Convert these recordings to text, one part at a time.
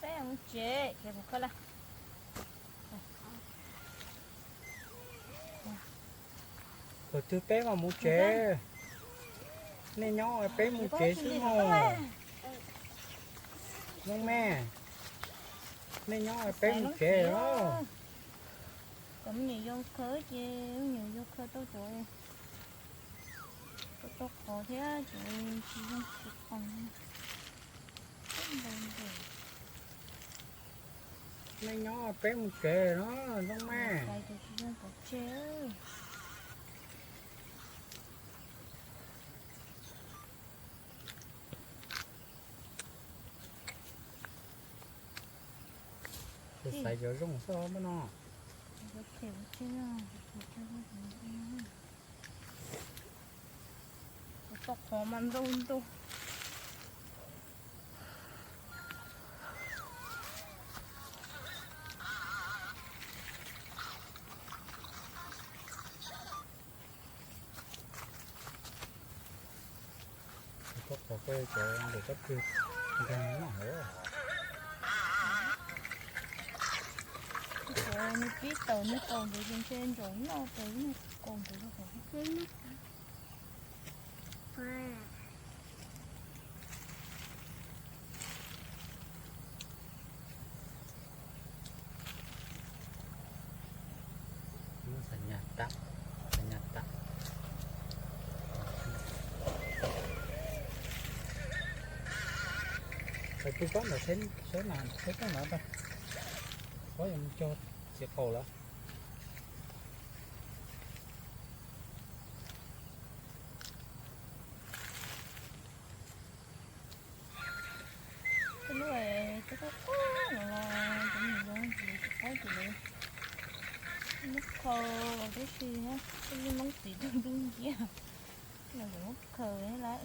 Peb mus tsev, ces kuv khawb lawm. Tus twg peb mam mus tsev? Nej nyob peb mus tsev xwb mog. Zoo me, nej nyob peb mus tsev os. Kom me nyuam yaus khaws ces me nyuam yaus khaws tau cov, tau qhov thiab cov tsis zoo tsis qos. Nej nyob peb mus tsev no, zoo me. Xaiv cov zoo xwb muaj no. Tau qhov mas ntau ntau. Koj qhov koj cov ntawm koj twg nkag no heev. Nws pib tawm nws kaus ntawd ces ntshe ntsaum noj tas nws kaus ntawd rau qhov. Xav nyas tag, xav nyas tag. Tawm pw pob ntawd seb, seb mas seb pob ntawd tag. Pob yuav mus cog txiv qaub lawm. Tej lub, tej lub qub no los cov me nyuam yaus tsis paub ces lawv muab khaws los tib si na, tej lub noob txiv tug ntub nciab los lawv muab khaws lawm.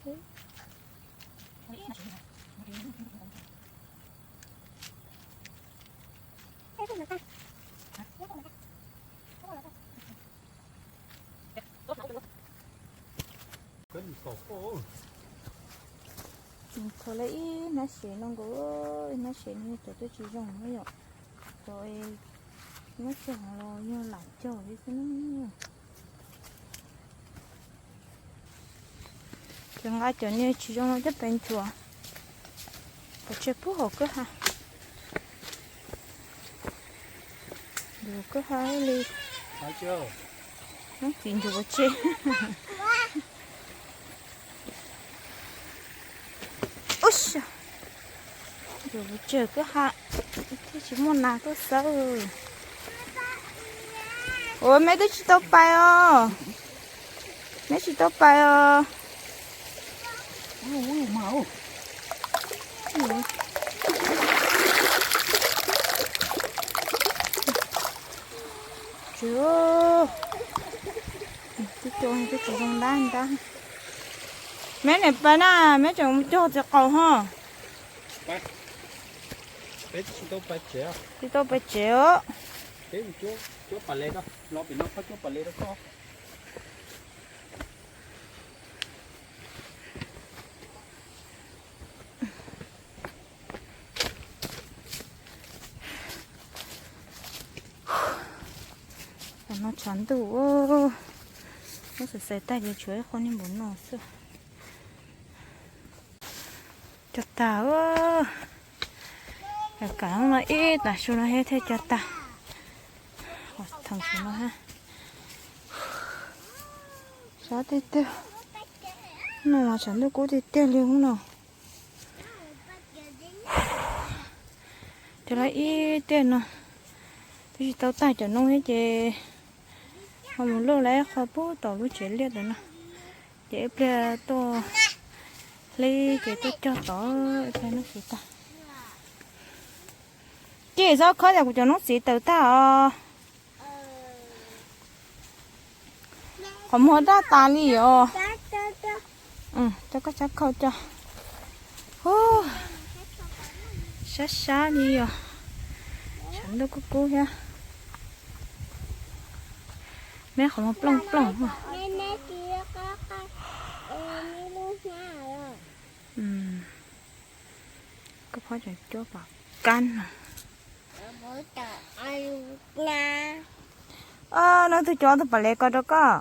Thaum lawv ib hnab sev no nkaus, ib hnab sev no yog cov twb tsis zoo na yom. Cov muab cog los yog lam cog li xwb na. Cov nqa cov niag tsis zoo no coj pes nchuav pov tseg puag hauv kwj ha. Nchuav kwj ha li. Nub txiv nchuav pov tseg. Ub, nchuav pov tseg kwj ha, thiaj tsis muaj nas tuaj xawb. Ua, meb twb tsis tau pais os. Meb tsis tau pais os. Twb cog twb tsis zoo dab ntag. Meb niam pais na, meb tseem cog txiv qaub ho. Tsis tau pais tsev os. Tam no tshav ntuj, muab xaws xaws tag ces tshuav ib qho niag npaum no xwb. Cog tag, kam no ib tag su no thiaj cog tag. Qhov theem su no ha, sab tiag tiag. No mas tshav ntuj kub tiag tiag li no. Cog lawm ib tiag no, twb tsis tau tag cov noob thiab ces ho mus luaj lawm qhov puag tom lub tsev liaj ntawd no. Ces ib pliag tuaj hlib ces tuaj cog tod, ib pliag noob txiv tag. Ces txhob khob, kuv cov noob txiv tawm tag os. Qhov muag daj tas li os. Coj koj sab khau cog. Sab sab li os. Tshav ntuj kub kub thiab. Meb qhov muag plooj plooj. Koj phob tseem cuab pom kab no. Neb twg cuab tus pam lev ko rau koj?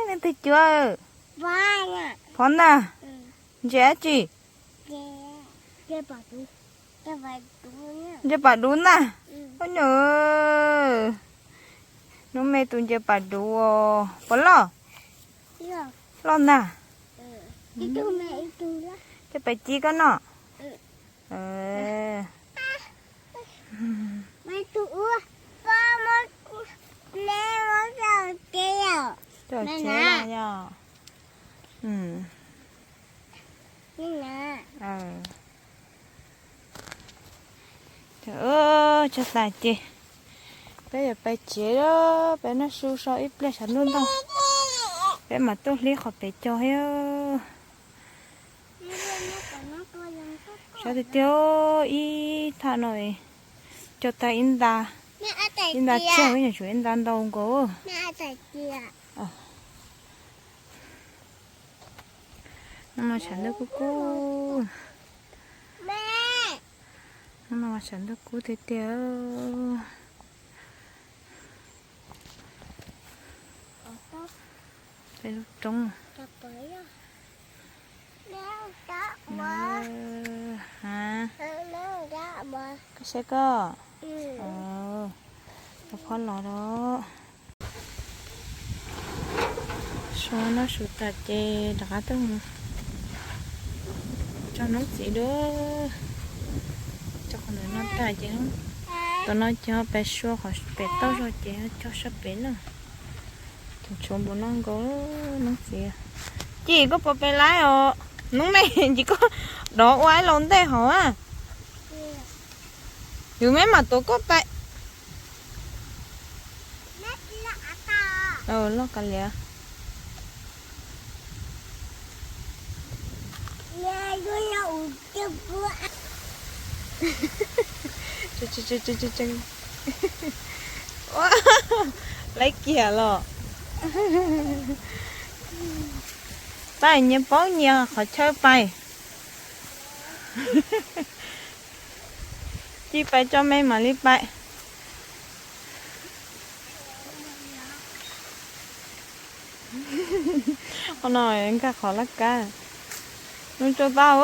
Neb twg cuab? Phob ntag. Ntses dab tsi? Ntses pam dub ntag. Ub nyuj, noob me tus ntses pam dub os. Puas loj? Loj ntag. Coj pais ci koj noj. Coj tsev los yog? Cog tas ces peb yuav pais tsev, peb noj su so ib pliag tshav ntuj ntog, peb mam tuaj hlib qhov pem cog thiab. Sab tiag tiag, ib thaj no cog tag ib nta, ib nta tsawg, ib nta tsawg, ib nta ntau nkaus. Hnub no tshav ntuj kub kub. Hnub no tshav ntuj kub tiag tiag. Peb lub roob. Koj saib koj. Tau phob los lawm. Su noj su tas ces rov qab tuaj mus tso noob txiv dua. Tso qhov ntawm no tag ces, tam no ces ho pais sua qhov pem toj zog ces ho cog sab pem na. Tseem tshuav npaum no nkaus noob txiv. Ci, koj puas pais laib os? Noob me, ci, koj dov ua ib laus ntej hauv a. Yus me mam tuav koj pais. Loj kav liam. Laiv kiag los. Pais nyias paub nyias qhov chaw pais. Ci pais tso me mam li pais. Qhov no nkag qhov laj kab. Nws tso tau.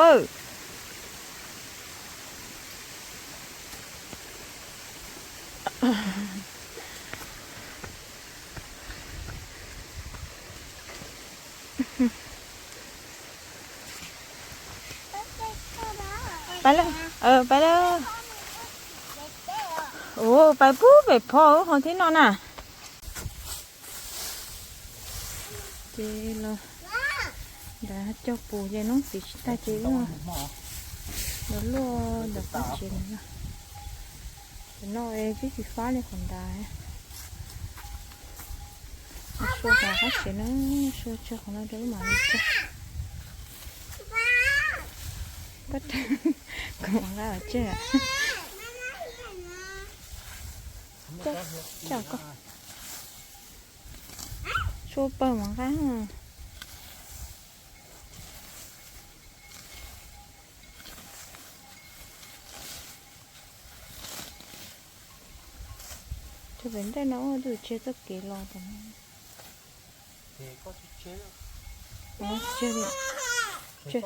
Pais lawm, pais lawm. Ua pais pub pem phov hov thiab no na. Ces los nrad cog pus ces noob txiv tsis tag ces wb los luaj ntawm qab tsev no. Cov no twb tsis fab li qhov nrad. Sua qhov qab tsev no, sua tseg qhov no rau wb mam li cog. Kuv mam nqa los tseg. Tseg koj. Sua pawg mam nqa. Tseg pem ntej no ua tus tseg txoj kev los tom no. Tseg li. Tseg.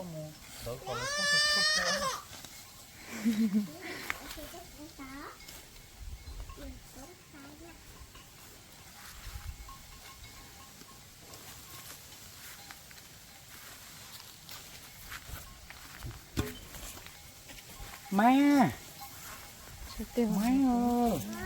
Mab, mab os. Mab.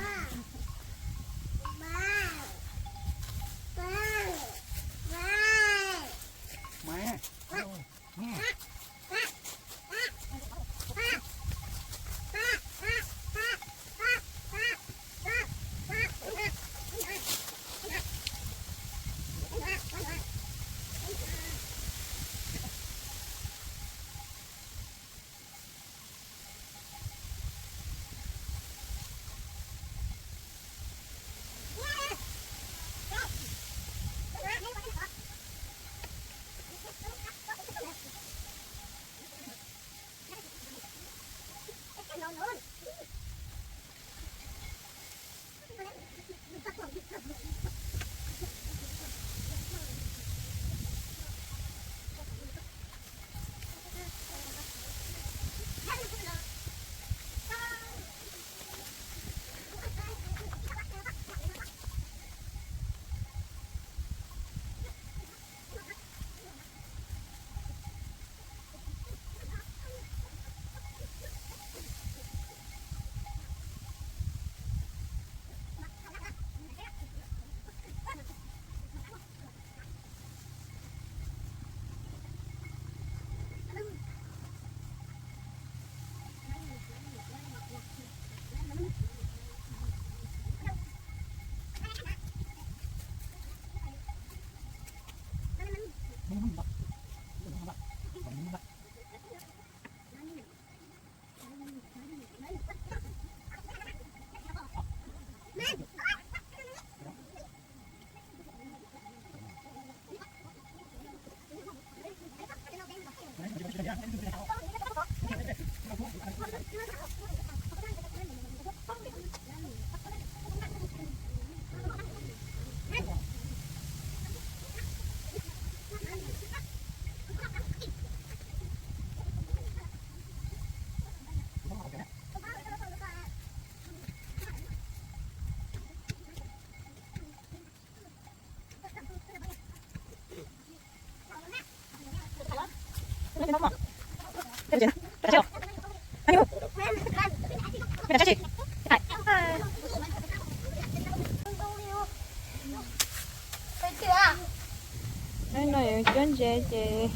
No yuav cuab ntses ces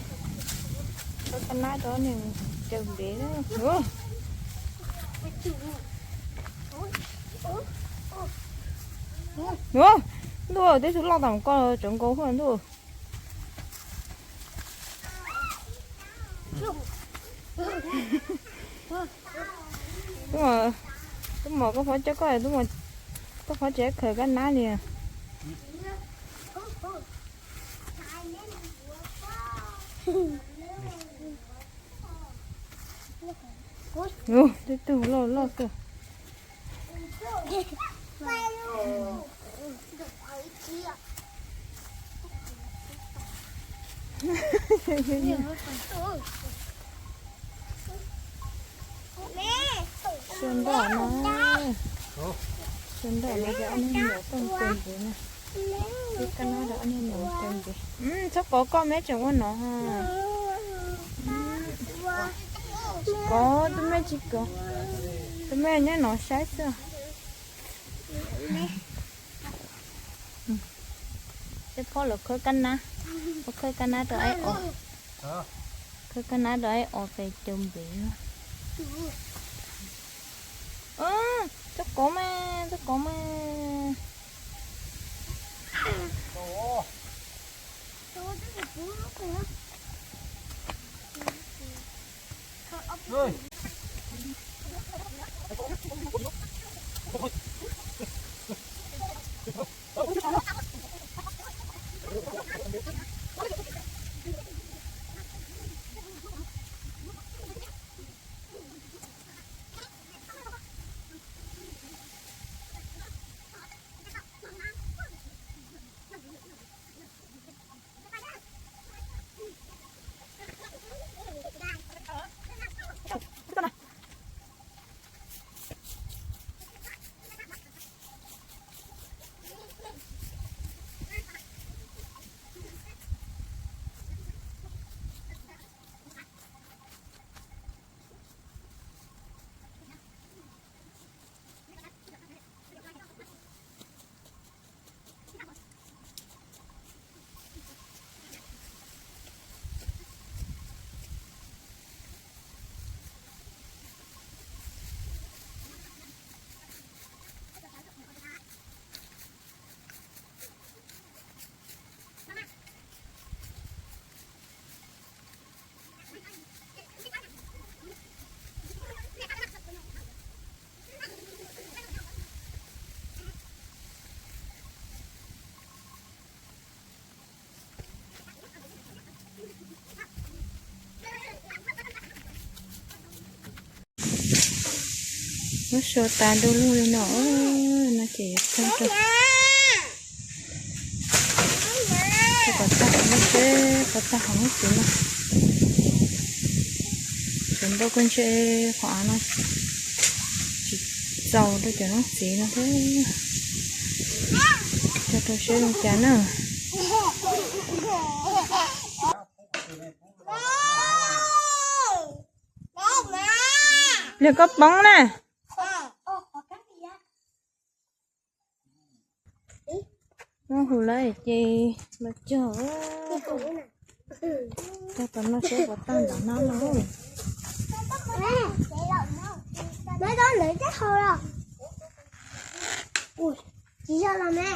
rau ka nab rau nws caw ntev. Ntuj, tej tug loj tas mus koj tseem nkaus huaj ntuj. Tub Mos, koj phob coj koj, tub Mos, koj phob tsis khaws kab nab li. Ub, tej tug loj loj kawg. Sua nroj no, sua nroj no ces ob niag niam tooj kawg ntxiv na. Ib kab nab rau ob niag niam kawg ntxiv. Txhob kov koj, meb tseem ua no ha. Kov, tus mej tsis kov, tus mej nyob no saib xwb. Tej phob los khawb kab nab, khawb kab nab rau aib os, khawb kab nab rau aib os pes caug npev. Txhob kov mas, txhob kov mas. Muab sua tas du lug li no, no ces yuav tag rau, tag kom tag qhov no seb puas tag qhov no txiv no. Tsuas nrau koj ntshe qhov av no tsis txaus rau cov no txiv no thiab. Cog rau seb zoo cas na. Pliag koj poob na. Muab hu lawm ces los cog. Cog tom no seb puas tag ntawm no no. Tsis yog los me.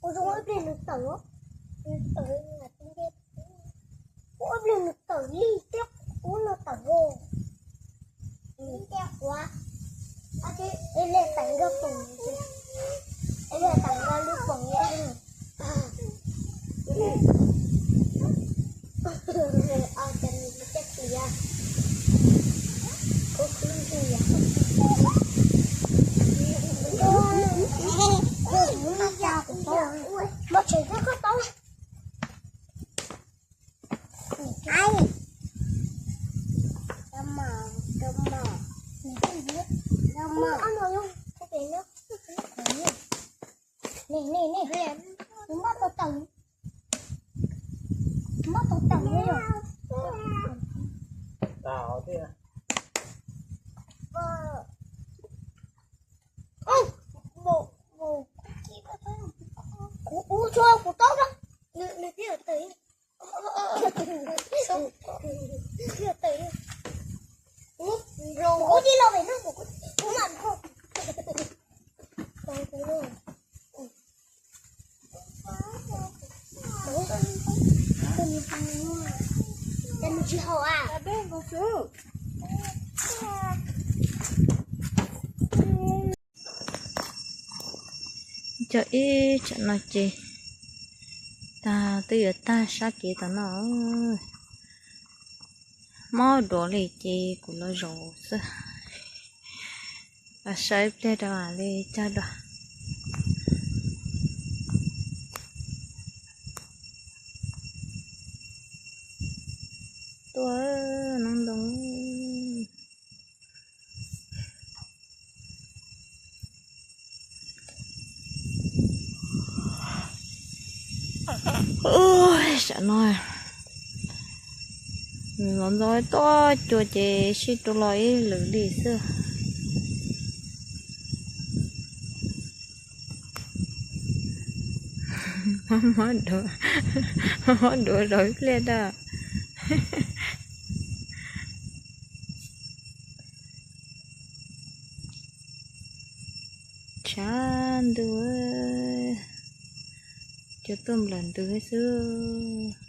Kuv zoo ib pliag nws tawm, nws tawm, ua ib pliag nws tawm li thiab, ua no tawm li thiab, ua, es le tawm nkawd poom, es le tawm nkawd lub poom. Muab tsev koj tau. Nws muab tau tawm, muab tau tawm li os. Kuv ua tsuag kuv taub na, nws thiaj tawm. Kuv tsis los pem no, kuv mam nrog. Ces nws tsis haum a. Cog ib tsam no ces tag, twb yuav tag sab kev tom no. Mob duav li ces kuv los zaum xwb. Los saib ib pliag rau mam li cog dua. Tuaj noob ntoo. Tsam no nws los ntxov tuaj cua ces sib rau los ib lwm li xwb. Mob duav, mob duav zaum ib pliag da. Tshav ntuj, cua tuaj nplawm ntws xwb.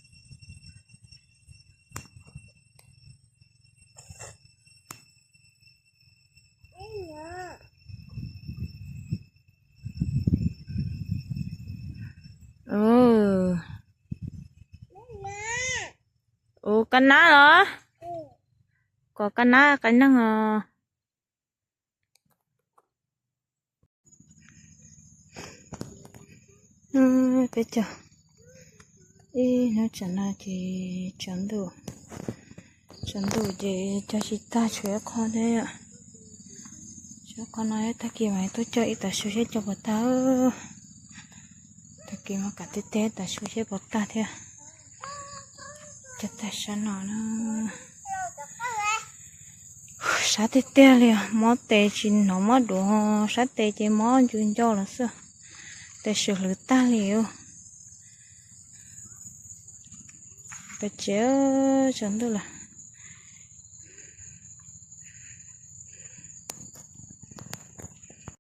Ua kab nab los? Kom kab nab qai neeg os. Peb cog ib hnub tsam no ces tsaus ntuj, tsaus ntuj ces cog tsis tag, tshuav ib qho thiab. Tshuav ib qho no, tag kis mas tuaj cog ib tav su seb cog puas tag. Tag kis mas kam tiag tiag tav su seb puas tag thiab. Cog tag sab no na. Sab tiag tiag li os, mob tes tsis hnov mob duav, sab tes ces mob ncws ncoj los xwb. Tes swm hlwv tag li. Peb tsev tsaus ntuj lawm.